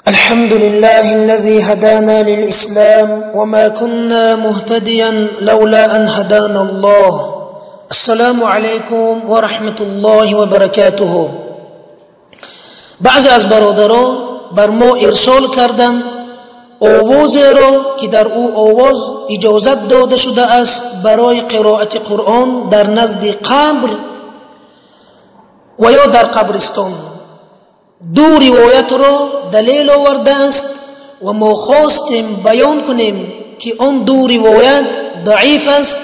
الحمد لله الذي هدانا للإسلام وما كنا مهتديا لولا أن هدانا الله. السلام علیکم و رحمت الله و برکاته. بعضی از برادران بر ما ارسال کردند آوازی را که در او آواز اجازت داده شده است برای قرائت قرآن در نزد قبر و یا در قبرستان. دو روایت را دلیل آورده است و ما خواستیم بیان کنیم که آن دو روایت ضعیف است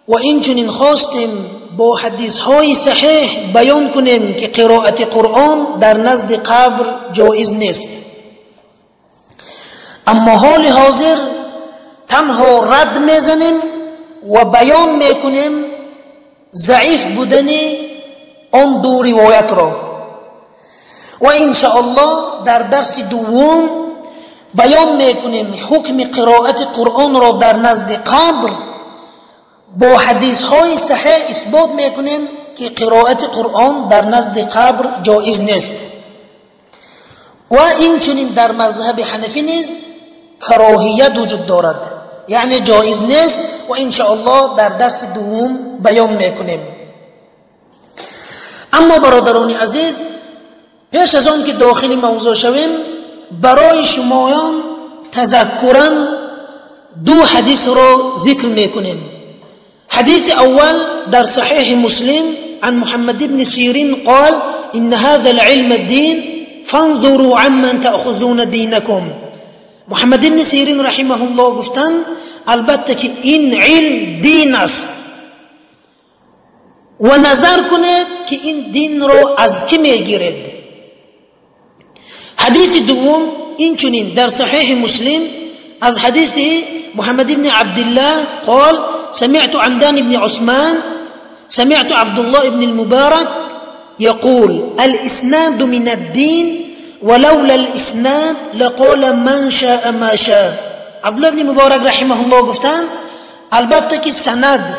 و اینچنین خواستیم با حدیث های صحیح بیان کنیم که قرائت قرآن در نزد قبر جایز نیست. اما حال حاضر تنها رد میزنیم و بیان میکنیم ضعیف بودن آن دو روایت را و انشاءالله در درس دوم بیان میکنیم حکم قرائت قرآن را در نزد قبر با حدیث های صحیح اثبات میکنیم که قرائت قرآن در نزد قبر جایز نیست. و اینچنین در مذهب حنفی نیز کراهیت وجود دارد، یعنی جایز نیست و انشاءالله در درس دوم بیان میکنیم. اما برادران عزیز، پیش از آن که داخل موضوع شویم برای شمایان تذکرا دو حدیث را ذکر میکنیم. حديث أول در صحيح مسلم عن محمد بن سيرين قال إن هذا العلم الدين فانظروا عمن تأخذون دينكم. محمد بن سيرين رحمه الله گفتن البته که این علم دین است و نظر کنید که این دین رو از کی میگیرید. حدیث دوم این چنین در صحیح مسلم از حدیث محمد بن عبدالله قال سمعت عمدان بن عثمان سمعت عبد الله بن المبارك يقول الإسناد من الدين ولولا الإسناد لقال من شاء ما شاء. عبد الله بن مبارك رحمه الله گفتن البته که سند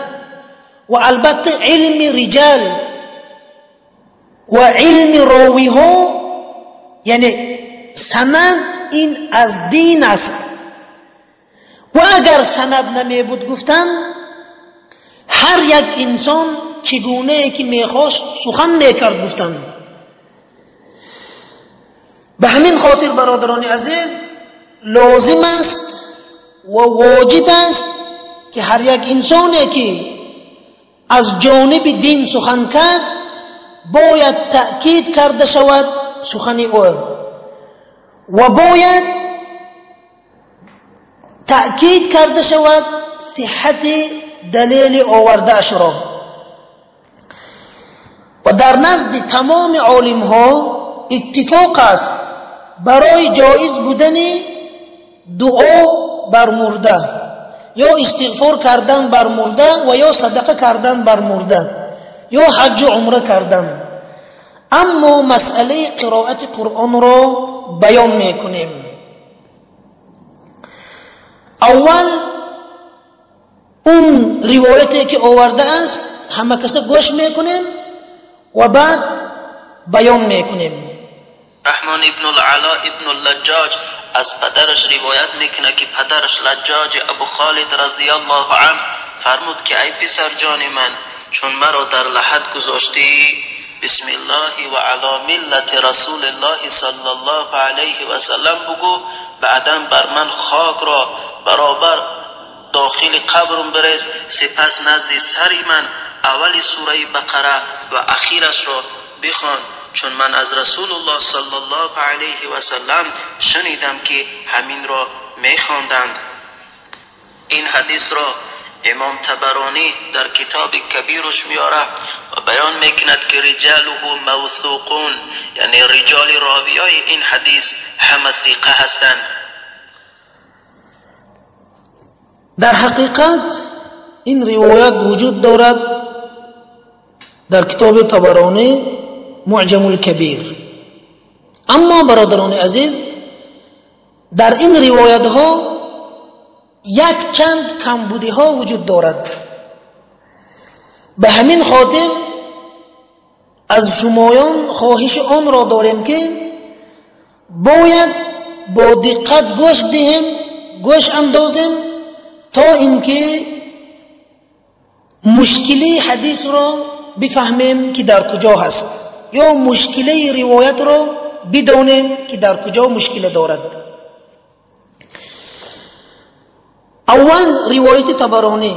و البته علم رجال و علم راوی ها، یعنی سند این از دین است و اگر سند نمی بود گفتن هر یک انسان چگونه که میخواست سخن میکرد گفتن. به همین خاطر برادران عزیز لازم است و واجب است که هر یک انسانی که از جانب دین سخن کرد باید تأکید کرده شود سخن او و باید تأکید کرده شود صحت دلیل آورده اش را. و در نزد تمام عالم ها اتفاق است برای جایز بودن دعا بر مرده یا استغفار کردن بر مرده و یا صدقه کردن بر مرده یا حج و عمره کردن. اما مسئله قرائت قرآن را بیان میکنیم. اول اون روایتی که آورده است همه کس گوش میکنیم و بعد بیان میکنیم. رحمان ابن العلا ابن اللجاج از پدرش روایت میکنه که پدرش لجاج ابو خالد رضی الله عنه فرمود که ای پسر جان من، چون مرا در لحد گذاشتی بسم الله و علی ملت رسول الله صلی الله علیه و سلم بگو، بعدا بر من خاک را برابر داخل قبرم بریز، سپس نزد سری من اول سوره بقره و اخیرش را بخوان، چون من از رسول الله صلی الله علیه و سلم شنیدم که همین را میخواندند. این حدیث را امام طبرانی در کتاب کبیرش میاره و بیان میکند که رجاله موثوقون، یعنی رجال راویای این حدیث همه ثقه هستند. در حقیقت این روایت وجود دارد در کتاب طبرانی معجم الکبیر. اما برادران عزیز در این روایت ها یک چند کمبودی ها وجود دارد. به همین خاطر از شمایان خواهش آن را داریم که Бояд бо диққат гӯш диҳем, гӯш андозем, то инки мушкили ҳадисро бифаҳмем, ки дар куҷо ҳаст, ё мушкилаи ривоятро бидонем, ки дар куҷо мушкила дорад. Аввал ривояти Табаронӣ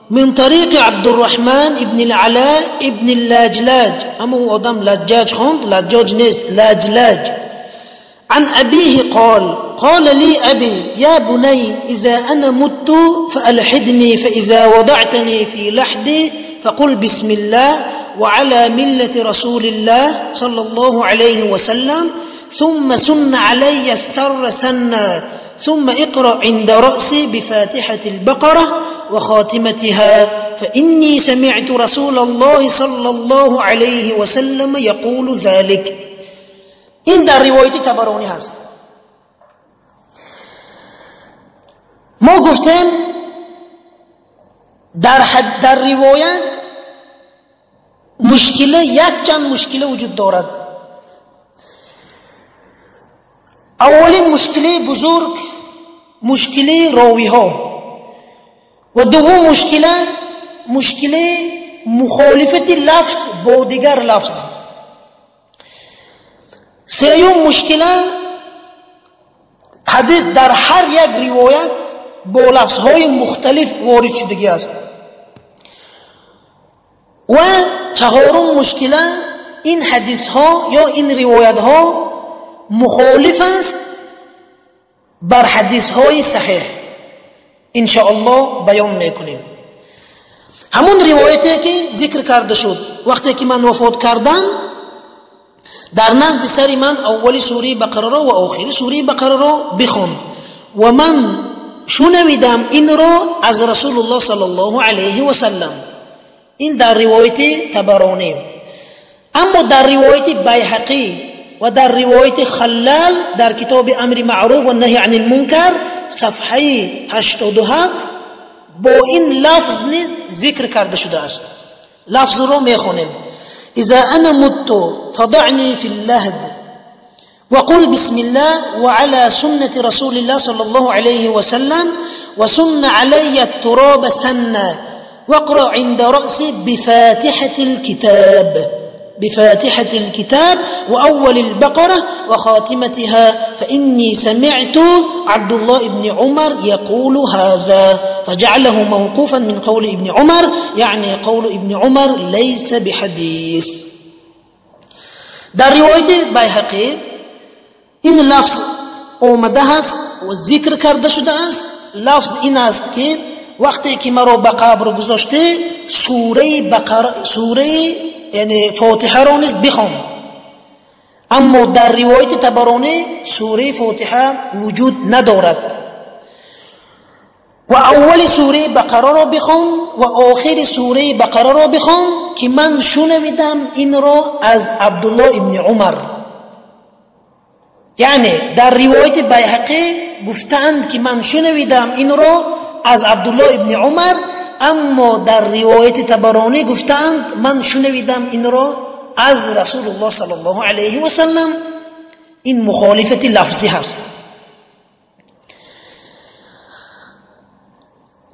من طريق عبد الرحمن ابن العلاء ابن اللاجلاج. اما هو آدم لجاج خوند، لجاج نیست، لاجلاج. عن أبيه قال: قال لي أبي: يا بني، إذا أنا مت فألحدني، فإذا وضعتني في لحدي فقل بسم الله وعلى ملة رسول الله صلى الله عليه وسلم، ثم سن علي الثر سنا، ثم اقرأ عند رأسي بفاتحة البقرة وخاتمتها، فإني سمعت رسول الله صلى الله عليه وسلم يقول ذلك. این در روایت تبرانی هست. ما گفتیم در روایت مشکله، یک چند مشکله وجود دارد. اولین مشکله بزرگ مشکله راوی ها، و دوم مشکله مشکله مخالفت لفظ با دیگر لفظ. سیوم مشکله حدیث در هر یک روایت با لفظهای مختلف وارد شدگی است. و چهارم مشکله این حدیث ها یا این روایت ها مخالف است بر حدیث های صحیح. ان شاء الله بیان میکنیم. همون روایتی که ذکر کرده شد، وقتی که من وفات کردم در نزد سر من اول سوره بقره را و آخر سوره بقره را بخوان، و من شنیدم این را از رسول الله صلی الله علیه و سلم. این در روایت تبرانی. اما در روایت بیهقی و در روایت خلال در کتاب امر معروف و نهی عن المنکر صفحه 87 با این لفظ نیز ذکر کرده شده است. لفظ رو میخونیم: إذا أنا مت فضعني في اللهد وقل بسم الله وعلى سنة رسول الله صلى الله عليه وسلم وسن علي التراب سنا واقرأ عند رأسي بفاتحة الكتاب، بفاتحة الكتاب وأول البقرة وخاتمتها، فإني سمعت عبد الله بن عمر يقول هذا، فجعله موقوفا من قول ابن عمر، يعني قول ابن عمر ليس بحديث. در روایت بیهقی این لفظ آمده است و ذکر کرده شده است. لفظ این است که وقتی که مرا به قبر گذاشته سوره بقره، سوره یعنی فاتحه را نیز بخوان. اما در روایت تبرانی سوره فاتحه وجود ندارد. و اول سوره بقره را بخوان و آخر سوره بقره را بخوان که من شنیدم این را از عبدالله ابن عمر. یعنی در روایت بیهقی گفتند که من شنیدم این را از عبدالله ابن عمر، اما در روایت تبرانی گفتند من شنیدم این را از رسول الله صلی الله علیه و سلم. این مخالفت لفظی هست.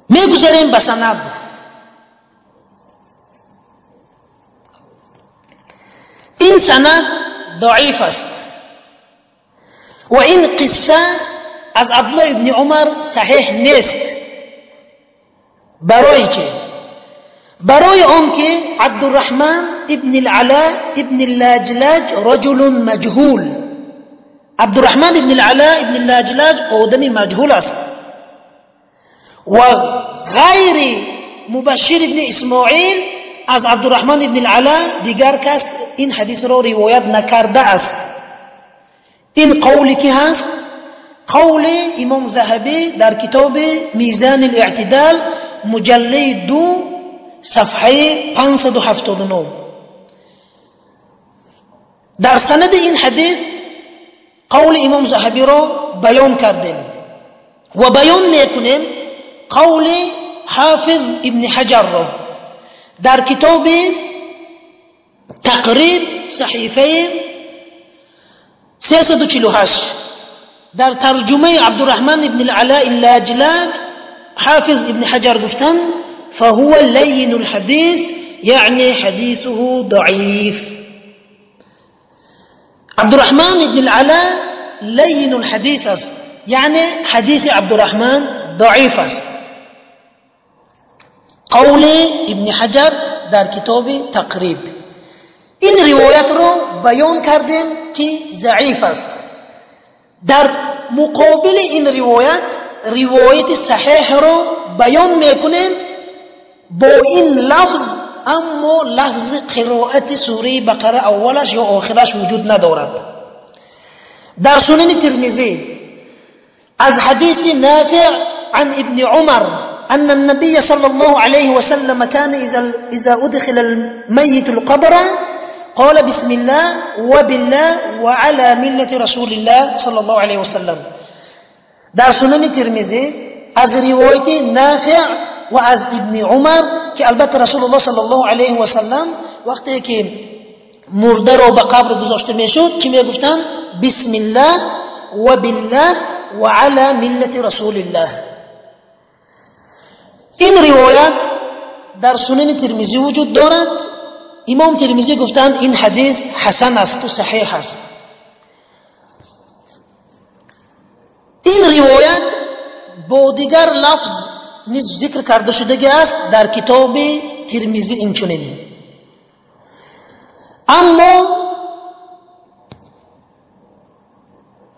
میگذاریم به سند. این سند ضعیف است و این قصه از عبدالله ابن عمر صحیح نیست. برای چه؟ برای آن که عبدالرحمن ابن العلاء ابن اللاجلاج رجل مجهول. عبدالرحمن ابن العلاء ابن اللاجلاج آدم مجهول است و غیر مبشر ابن اسماعیل از عبدالرحمن ابن العلاء دیگر کس این حدیث را روایت نکرده است. این قولی که هست قول امام ذهبی در کتاب میزان الاعتدال مجله 2 صفحه 579. در سند این حدیث قول امام ذهبی را بیان کردیم و بیان میکنیم قول حافظ ابن حجر را در کتاب تقریب صحیفه 348 در ترجمه عبدالرحمن ابن العلاء اللاجلاج حافظ ابن حجر گفتن فهو لين الحديث، يعني حديثه ضعيف. عبدالرحمن ابن العلاء لين الحديث است، یعنی حدیث عبدالرحمن ضعیف است. قول ابن حجر در کتاب تقریب. این روایت رو بیان کردیم که ضعیف است. در مقابل این روایت روایت صحیح رو بیان میکنیم با این لفظ، اما لفظ قرائت سوره بقره اولش یا آخرش وجود ندارد. در سنن ترمذی از حدیث نافع عن ابن عمر أن النبي صلى الله عليه وسلم كان إذا أدخل الميت القبر قال بسم الله وبالله وعلى ملة رسول الله صلى الله عليه وسلم. در سنن ترمذی از روایت نافع و از ابن عمر که البته رسول الله صلی الله علیه و سلم وقتی که مرده رو به قبر گذاشته میشد چی میگفتن؟ بسم الله و بالله و علی ملت رسول الله. این روایت در سنن ترمذی وجود دارد. امام ترمذی گفتند این حدیث حسن است و صحیح است. این روایت با دیگر لفظ نیز ذکر کرده شده است در کتاب ترمذی اینچنین. اما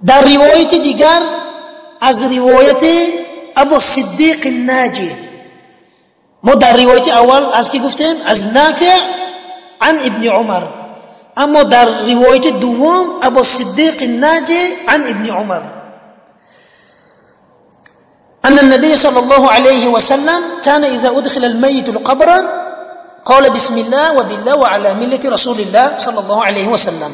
در روایت دیگر از روایت ابو صدیق الناجی، ما در روایت اول از کی گفتیم؟ از نافع عن ابن عمر. اما در روایت دوم ابو صدیق الناجی عن ابن عمر أن النبي صلى الله عليه وسلم كان إذا أدخل الميت القبر قال بسم الله وبالله وعلى ملة رسول الله صلى الله عليه وسلم.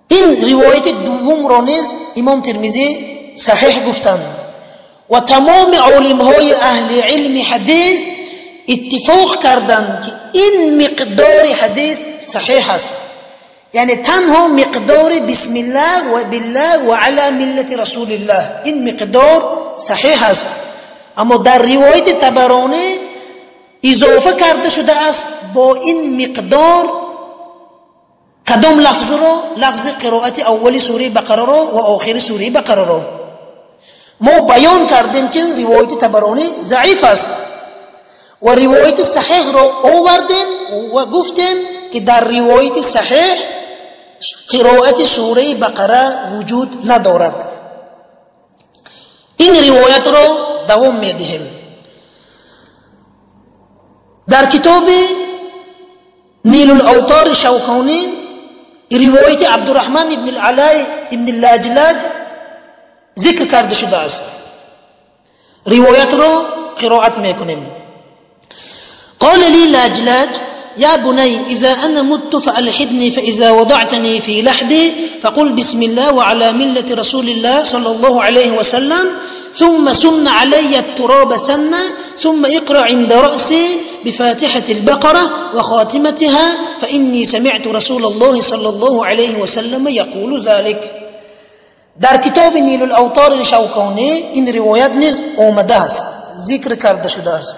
این روایت دوم را نیز امام ترمذی صحیح گفتند و تمام عالم‌های اهل علم حدیث اتفاق کردند که این مقدار حدیث صحیح است، یعنی تنها مقدار بسم الله و بالله و علی ملت رسول الله، این مقدار صحیح است. اما در روایت طبرانی اضافه کرده شده است با این مقدار کدام لفظ رو؟ لفظ قرائت اول سوره بقره رو و آخر سوره بقره رو. ما بیان کردیم که روایت طبرانی ضعیف است و روایت صحیح رو آوردیم و گفتیم که در روایت صحیح قرائت سوره بقره وجود ندارد. این روایت رو دوام میدهیم. در کتاب نیل الاوطار شوکانی روایت عبدالرحمن ابن العلاء ابن اللاجلاج ذکر کرده شده است. روایت رو قرائت میکنیم. قال لي لاجلاج يا بني إذا أنا مت فألحدني فإذا وضعتني في لحدي فقل بسم الله وعلى ملة رسول الله صلى الله عليه وسلم ثم سن علي التراب سنة ثم اقرأ عند رأسي بفاتحة البقرة وخاتمتها فإني سمعت رسول الله صلى الله عليه وسلم يقول ذلك. در کتاب نیل الاوطار شوکانی این روایت نیز آمده است، ذکر کرده شده است.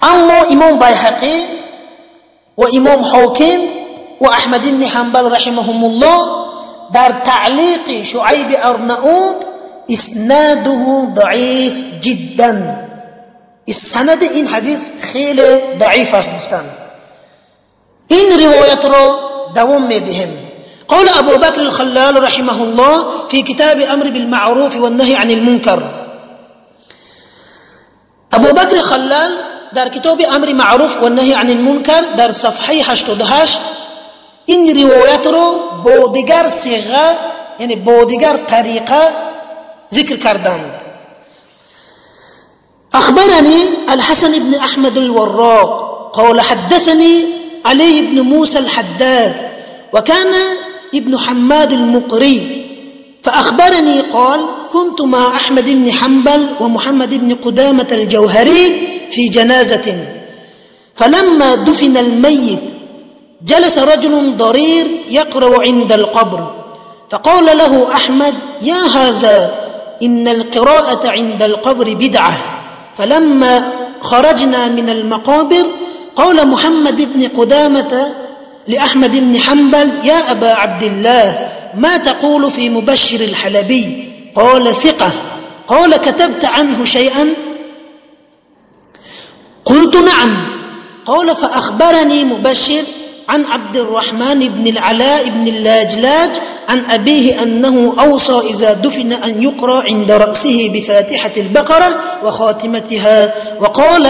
اما امام بیهقی و امام حاکم و احمد بن حنبل رحمهم الله در تعلیق شعیب ارناؤوط اسناده ضعیف جدا، سند این حدیث خیلی ضعیف است گفتند. این روایت را دوام میدهیم. قال ابو بکر الخلال رحمه الله في كتاب امر بالمعروف والنهي عن المنكر. ابو بکر خلال در کتاب امر معروف و نهی عن المنکر در صفحه 88 این روایت رو با دیگر صیغه، یعنی با دیگر طریقه ذکر کردند. اخبرني الحسن بن احمد الوراق قال حدثني علي بن موسى الحداد وكان ابن حماد المقري فأخبرني قال كنت مع أحمد بن حنبل ومحمد بن قدامة الجوهري في جنازة فلما دفن الميت جلس رجل ضرير يقرأ عند القبر، فقال له أحمد: يا هذا، إن القراءة عند القبر بدعة. فلما خرجنا من المقابر قال محمد بن قدامة لأحمد بن حنبل: يا أبا عبد الله، ما تقول في مبشر الحلبي؟ قال: ثقة. قال: كتبت عنه شيئا؟ قلت: نعم. قال: فأخبرني مبشر عن عبد الرحمن بن العلاء بن اللاجلاج عن أبيه أنه أوصى إذا دفن أن يقرأ عند رأسه بفاتحة البقرة وخاتمتها، وقال: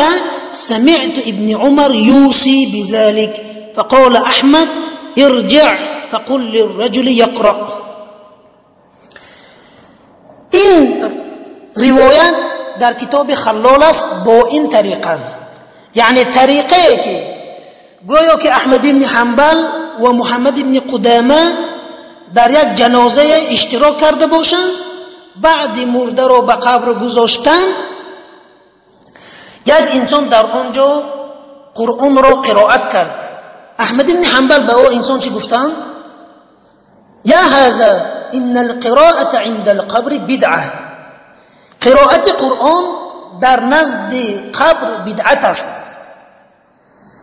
سمعت ابن عمر يوصي بذلك. فقال أحمد: ارجع فقل للرجل يقرأ. این روایت در کتاب خلال است با این طریقه، یعنی طریقه که گویا که احمد بن حنبل و محمد بن قدامه در یک جنازه اشتراک کرده باشند، بعد مرده را به قبر گذاشتن، یک انسان در آنجا قرآن را قرائت کرد. احمد بن حنبل به او انسان چی گفتند؟ یا هذا ان القراءة عند القبر بدعة. قرائت قرآن در نزد قبر بدعت است.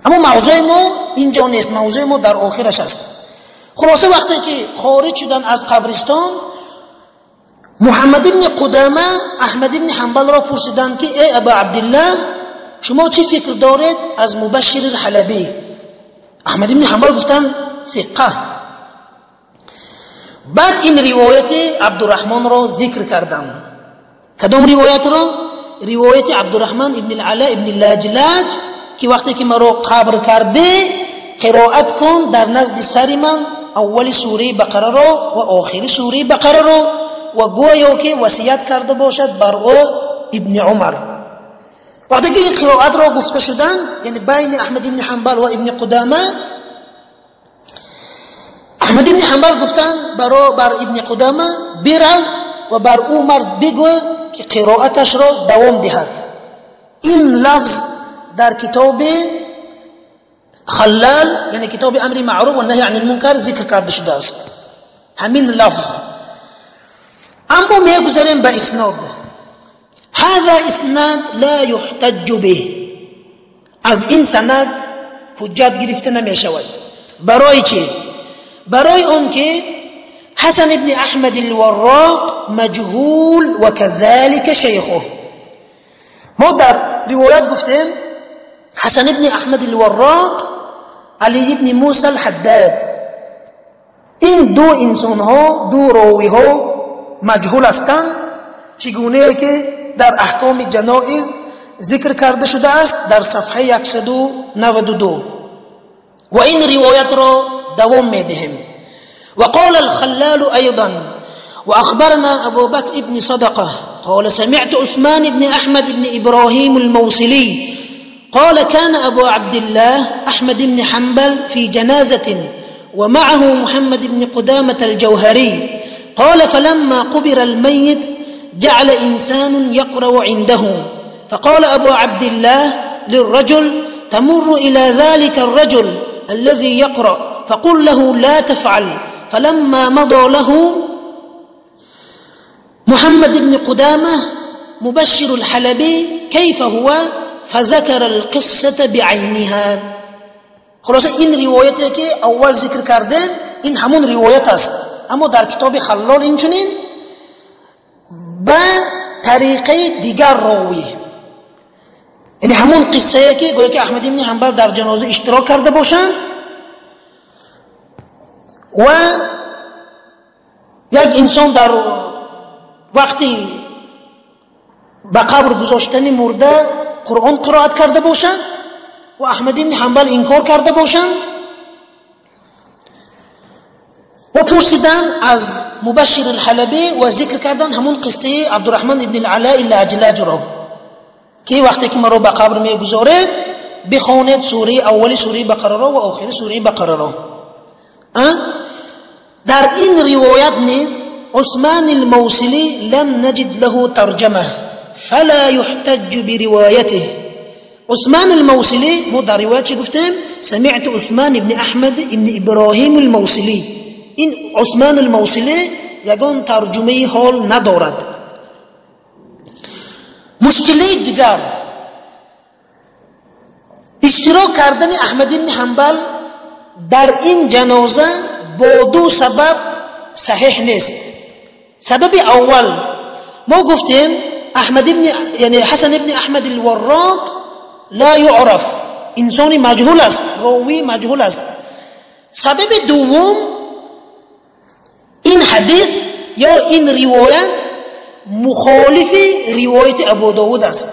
اما موضوع ما اینجا نیست، موضوع ما در آخرش است. خلاصه وقتی که خارج شدن از قبرستان، محمد ابن قدامه احمد ابن حنبل را پرسیدند که ای ابا عبدالله، شما چه فکر دارید از مبشر الحلبی؟ احمد ابن حنبل گفتند ثقه. بعد این روایت عبدالرحمن را ذکر کردم. کدام روایت را؟ روایت عبدالرحمن ابن العلاء ابن اللاجلاج که وقتی که مرا قبر کرده قرائت کن در نزد سر من اول سوره بقره را و آخر سوره بقره را، و گویا که وصیت کرده باشد بر او ابن عمر. وقتی که این قرائت را گفته شدن، یعنی بین احمد ابن حنبل و ابن قدامه، احمد ابن حنبل گفتن بر ابن قدامه برو و بر او مرد بگو که قرائتش را دوام دهد. این لفظ در کتاب خلال، یعنی کتاب امر معروف و نهی عن المنکر ذکر کرده شده است، همین لفظ. اما میگذاریم به اسناد. هذا اسناد لا يحتج به، از این سند حجت گرفته نمی شود. برای چی؟ برای اون که حسن ابن احمد الوراق مجهول و كذلك شیخه. ما در روایت گفتیم حسن ابن احمد الوراق، علی ابن موسی الحداد، این دو انسان ها، دو راوی ها مجهول هستند، چگونه که در احکام جنائز ذکر کرده شده است در صفحه 192. و این روایت را دوام میدهیم. وقال الخلال أيضا: وأخبرنا أبو بكر بن صدقة قال: سمعت عثمان بن أحمد بن إبراهيم الموصلي قال: كان أبو عبد الله أحمد بن حنبل في جنازة ومعه محمد بن قدامة الجوهري، قال: فلما قبر الميت جعل إنسان يقرأ عنده، فقال أبو عبد الله للرجل: تمر إلى ذلك الرجل الذي يقرأ فقل له لا تفعل. فلما مضى له محمد بن قدامة مبشر الحلبي كيف هو فذكر القصة بعينها. خلاصه این روایتی که اول ذکر کردم این همون روایت است، اما در کتاب خلال اینچنین به طریقه دیگر راوی، یعنی همون قصه که گویا که احمد بن حنبل در جنازه اشتراک کرده باشند و یک انسان در وقتی به قبر گذاشتن مرده قرآن قرائت کرده باشند و احمد بن حنبل انکار کرده باشند و پرسیدن از مبشر الحلبی و ذکر کردن همون قصه عبدالرحمن ابن العلاء العجلاج را که وقتی که مرا به قبر میگذارید بخوانید سوره اول سوره بقره را و آخر سوره بقره را. در این روایت نیز عثمان الموصلی لم نجد له ترجمه فلا يحتج بروايته. عثمان الموصلی ما در روایت چی گفتیم؟ سمعت عثمان بن احمد بن ابراهیم الموصلی. این عثمان الموصلی یگان ترجمه حال ندارد. مشکلی دیگر اشتراک کردن احمد بن حنبل در این جنازه با دو سبب صحیح نیست. سبب اول، ما گفتیم احمد بن یعنی حسن بن احمد الوراق لا یعرف، انسان مجهول است، راوی مجهول است. سبب دوم، این حدیث یا این روایت مخالف روایت ابو داود است.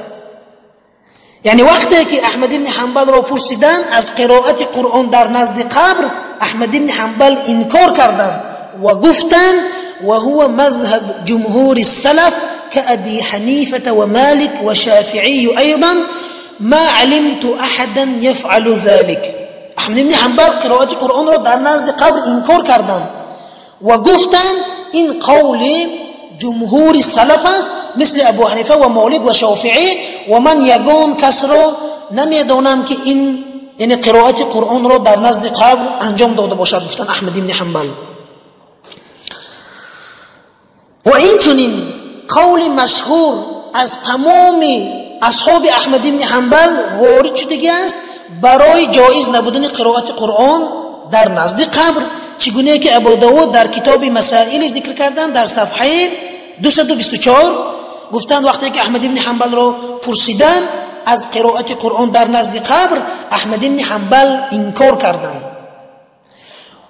یعنی وقتی که احمد بن حنبل را پرسیدند از قرائت قرآن در نزد قبر، احمد بن حنبل انکار کردند و گفتند وهو مذهب جمهور السلف كأبي حنيفة ومالك وشافعي أيضا، ما علمت أحدا يفعل ذلك. احمد بن حنبل قرائت قرآن را در نزد قبر انکار کردند و گفتند این قول جمهور سلف است، مثل ابو حنیفه و مالک و شافعی، و من یگان کس را نمیدانم که این یعنی قرائت قرآن را در نزد قبر انجام داده باشد، گفتند احمد بن حنبل. و این چنین قول مشهور از تمام اصحاب احمد بن حنبل وارد شده است برای جایز نبودن قرائت قرآن در نزد قبر، چگونه که ابو داود در کتاب مسائل ذکر کردن در صفحه 224 گفتند وقتی که احمد بن حنبل را پرسیدند از قرائت قرآن در نزد قبر، احمد بن حنبل انکار کردند.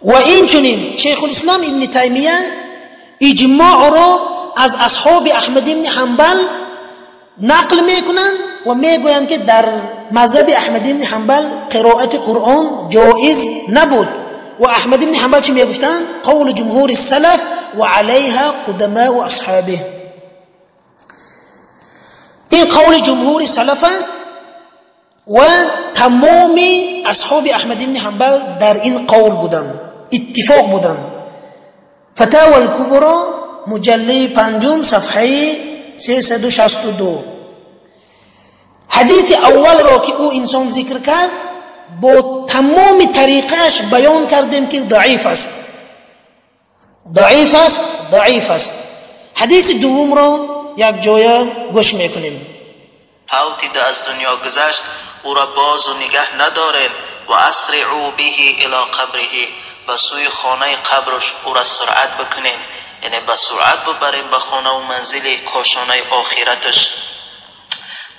و این چنین شیخ الاسلام ابن تیمیه اجماع را از اصحاب احمد بن حنبل نقل میکنند و میگویند که در مذهب احمد بن حنبل قرائت قرآن جایز نبود. و احمد بن حنبل چی میگفتند؟ قول جمهور السلف و علیها قدماء اصحابه. این قول جمهور سلف است و تمام اصحاب احمد بن حنبل در این قول بودند، اتفاق بودند. فتاوى الکبرى مجله پنجم صفحه 362. حدیث اول را که او انسان ذکر کرد با تمام طریقش بیان کردیم که ضعیف است، ضعیف است، ضعیف است. حدیث دوم را یک جای گوش میکنیم. فوتید از دنیا گذشت، او را باز و نگه ندارین و اسرعوا به الی قبره، به سوی خانه قبرش او را سرعت بکنین، یعنی به سرعت ببریم به خانه و منزل کاشانه آخرتش.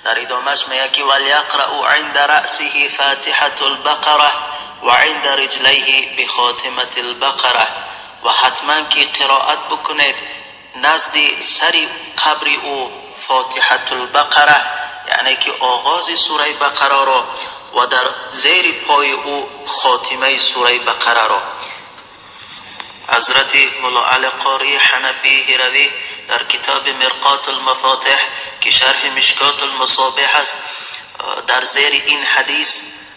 در ادامهش میگه که ولیقرأ عند رأسه فاتحة البقره و عند رجلیه بخاتمة البقره، و حتما که قرائت بکنید نزد سر قبر او فاتحة البقره، یعنی که آغاز سوره بقره را، و در زیر پای او خاتمه سوره بقره را. حضرت مولا علی قاری حنفی هروی در کتاب مرقات المفاتح که شرح مشکات المصابیح است، در زیر این حدیث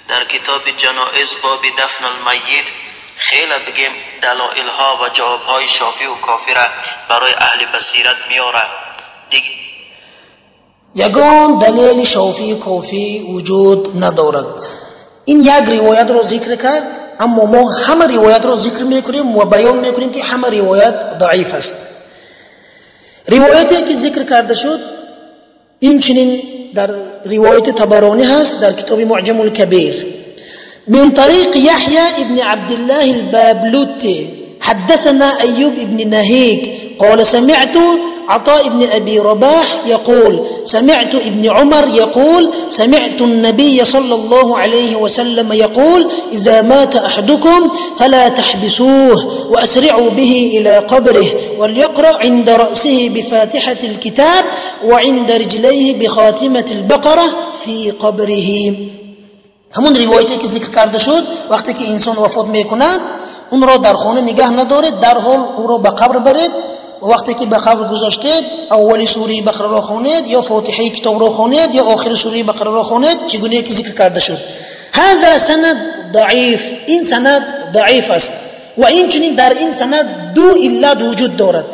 در کتاب جنائز باب دفن المیت خیلی بگیم دلائل ها و جواب های شافی و کافی را برای اهل بصیرت میاره. یگان دلیل شافی کافی وجود ندارد. این یک روایت را ذکر کرد، اما ما همه روایت را ذکر میکنیم و بیان میکنیم که همه روایت ضعیف است. روایتی که ذکر کرده شد این چنین در روایت طبرانی هست در کتاب معجم الکبیر، من طریق یحیی ابن عبدالله البابلوتی حدثنا ایوب ابن نهیک قال سمعت عطاء بن أبي رباح يقول سمعت ابن عمر يقول سمعت النبي صلى الله عليه وسلم يقول إذا مات أحدكم فلا تحبسوه وأسرعوا به إلى قبره وليقرأ عند رأسه بفاتحة الكتاب وعند رجليه بخاتمة البقرة في قبره. همون روایتی که ذکر کرده شد وقتی که انسان وفات میکند اون را در خانه نگه ندارید، در حال او را به قبر برید. وقتی که به قبر گذاشتید اول سوره بقره را خوانید یا فاتحه کتاب را خوانید یا آخر سوره بقره را خوانید، چگونه که ذکر کرده شد. هذا سند ضعیف، این سند ضعیف است و این چنین در این سند دو علت وجود دارد.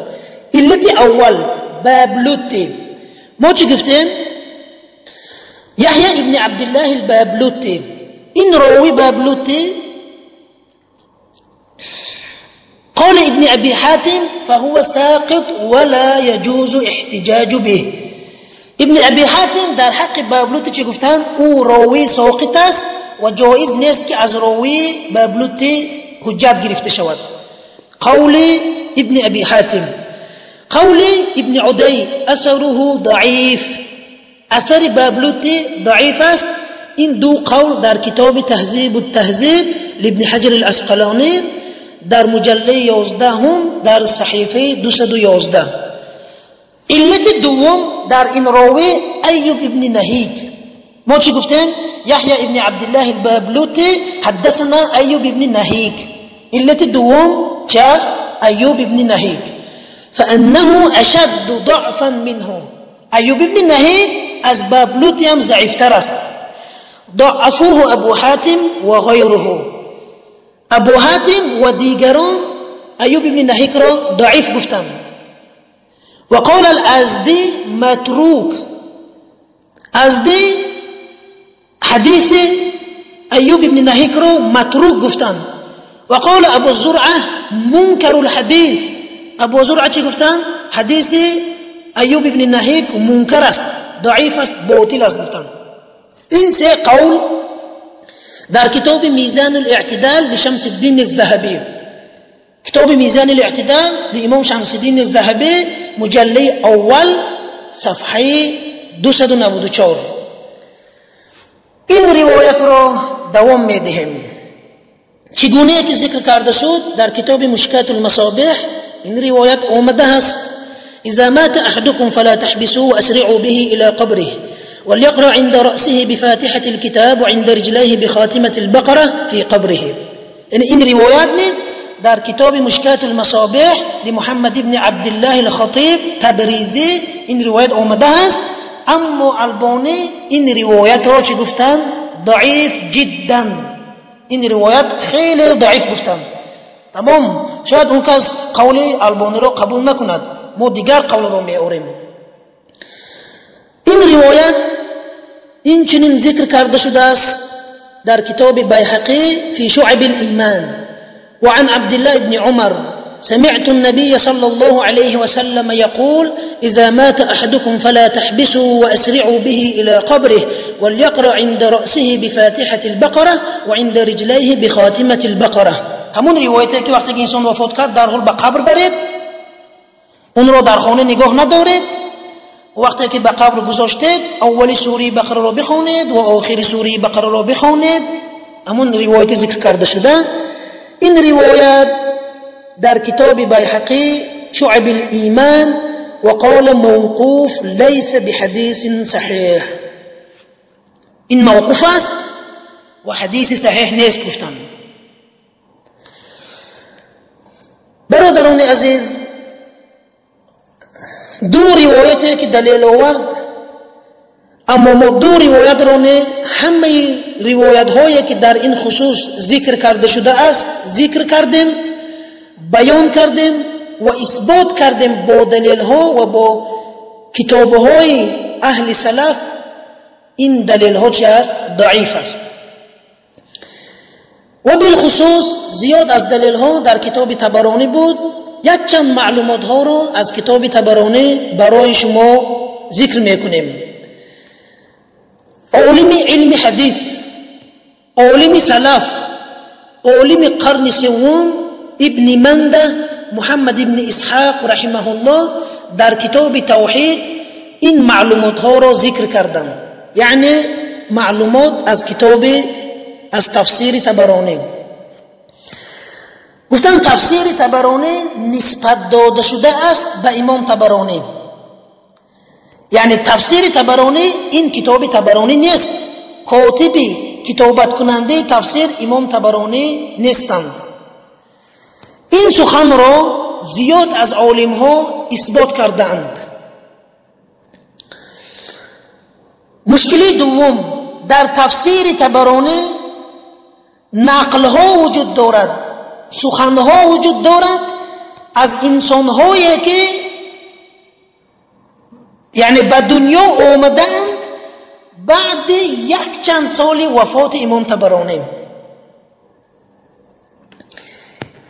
علت اول بابلوتی، ما چی گفتیم؟ یحیی ابن عبدالله البابلوتی این راوی بابلوتی قال ابن أبي حاتم فهو ساقط ولا يجوز احتجاج به. ابن أبي حاتم در حق بابلوتی چه گفتن؟ او راوی ساقط است و جایز نیست که از راوی بابلوتی حجت گرفته شود. قول ابن أبي حاتم. قول ابن عدي اثره ضعیف، اثر بابلوتی ضعیف است. این دو قول در کتاب تهذیب التهذیب لابن حجر العسقلانی در مجله 11 در صحیفه 211. علت دوم در این راوی ایوب ابن نهیک. ما چی گفتیم؟ یحیی ابن عبدالله البابلوتی حدثنا ایوب ابن نهیک. علت دوم چه است؟ ایوب ابن نهیک. فانه اشد ضعفا منه. ایوب ابن نهیک از بابلوتی هم ضعیفتر است. ضعفوه ابو حاتم و غیره. ابو حاتم و دیگران ایوب ابن نهیک را ضعیف گفتند. وقال الازدی متروک. ازدی حدیث ایوب ابن نهیک را متروک گفتند. وقال ابو زرعه منکر الحدیث. ابو زرعه چی گفتند؟ حدیث ایوب ابن نهیک منکر است، ضعیف است، باطل است گفتند. این سه قول در کتاب میزان الاعتدال لشمس الدین الذهبی، کتاب میزان الاعتدال لامام شمس الدین الذهبی مجله اول صفحه 294. این روایت را دوام میدهیم. چگونه که ذکر کرده شد در کتاب مشکات المصابیح این روایت آمده است: اذا مات احدكم فلا تحبسوه واسرعوا به الى قبره وليقرأ عند رأسه بفاتحة الكتاب وعند رجليه بخاتمة البقرة في قبره. یعنی این روایت نیز در کتاب مشکات المصابیح لمحمد ابن عبدالله الخطیب تبریزی این روایت آمده است. اما البانی این روایت را چه گفتند؟ ضعیف جدا. این روایت خیلی ضعیف گفتند. تمام. شاید اون کس قول البانی را قبول نکند، ما دیگر قول را میآوریم. این روایت این چنین ذکر کرده شده است در کتاب بیهقی فی شعب الایمان. وعن عبد الله بن عمر سمعت النبي صلى الله عليه وسلم يقول إذا مات أحدكم فلا تحبسوا وأسرعوا به إلى قبره وليقرأ عند رأسه بفاتحة البقرة وعند رجليه بخاتمة البقرة. همون روایتی که وقتی که انسان وفات کرد در حال به قبر برید، اون رو در خانه نگاه ندارید، وقتی که به قبر گذاشتید اول سوره بقره رو بخونید و آخر سوره بقره رو بخونید. همون روایت ذکر کرده شده. این روایت در کتاب بیهقی شعب الایمان وقال موقوف ليس بحديث صحيح. این موقوف است و حدیث صحیح نیست گفتن. برادران عزیز، دو روایتی که دلیل آورد، اما ما دو روایت را نه، همه روایت هایی که در این خصوص ذکر کرده شده است ذکر کردیم، بیان کردیم و اثبات کردیم با دلیل ها و با کتاب های اهل سلف. این دلیل ها چه است؟ ضعیف است. و بالخصوص زیاد از دلیل ها در کتاب طبرانی بود. یک چند معلومات ها رو از کتاب طبرانی برای شما ذکر میکنیم. عالم علم حدیث، عالم سلف، عالم قرن سوم ابن منده محمد ابن اسحاق رحمه الله در کتاب توحید این معلومات ها را ذکر کردند. یعنی معلومات از کتاب از تفسیر طبرانی. گفتن تفسیر طبرانی نسبت داده شده است به امام طبرانی. یعنی تفسیر طبرانی این کتاب طبرانی نیست، کاتبی کتابت کننده تفسیر امام طبرانی نیستند. این سخن را زیاد از عالم ها اثبات کردند. مشکلی دوم، در تفسیر طبرانی نقل ها وجود دارد، سخن ها وجود دارد از انسان هایی که یعنی به دنیا آمدند بعد یک چند سال وفات امام طبرانی.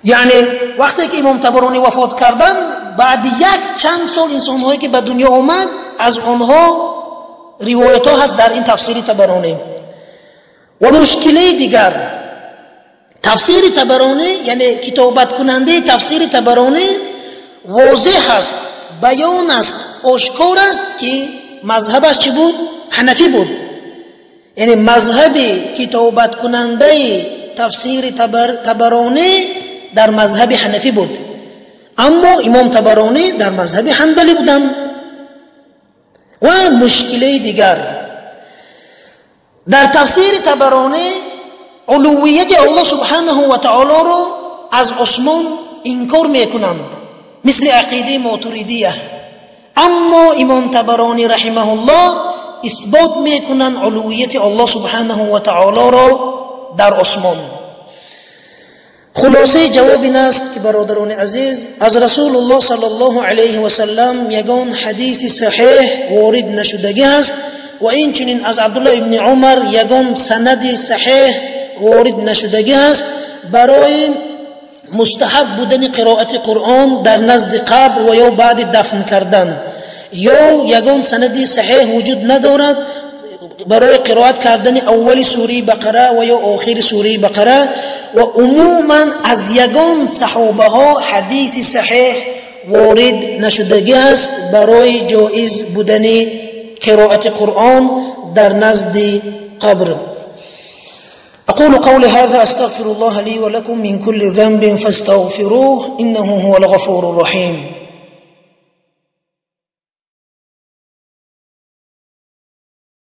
یعنی وقتی که امام طبرانی وفات کردن، بعد یک چند سال انسانهایی که به دنیا آمد از آنها روایت ها هست در این تفسیر طبرانی. و مشکله دیگر تفسیر طبرانی، یعنی کتابت کننده تفسیر طبرانی واضح است، بیان است، آشکار است که مذهبش چی بود؟ حنفی بود. یعنی مذهب کتابت کننده تفسیر طبرانی در مذهب حنفی بود، اما امام طبرانی در مذهب حنبلی بودند. و مشکله دیگر در تفسیر طبرانی علویت الله سبحانه و تعالی را از عثمان انکار میکنند، مثل عقیده ماتریدیه. اما امام طبرانی رحمه الله اثبات میکنند علویت الله سبحانه و تعالی را در عثمان. خلاصه جواب این است که برادران عزیز، از رسول الله صلی الله علیه و سلم یگان حدیث صحیح وارد نشدگی است و این چنین از عبدالله ابن عمر یگان سند صحیح وارد نشدگی است برای مستحب بودن قرائت قرآن در نزد قبر و یا بعد دفن کردن، یا یگان سند صحیح وجود ندارد برای قرائت کردن اول سوره بقره و یا آخر سوره بقره. و عموما از یگان صحابه ها حدیث صحیح وارد نشدگی است برای جایز بودن قرائت قرآن در نزد قبر. أقول قولي هذا أستغفر الله لي ولكم من كل ذنب فاستغفروه إنه هو الغفور الرحيم.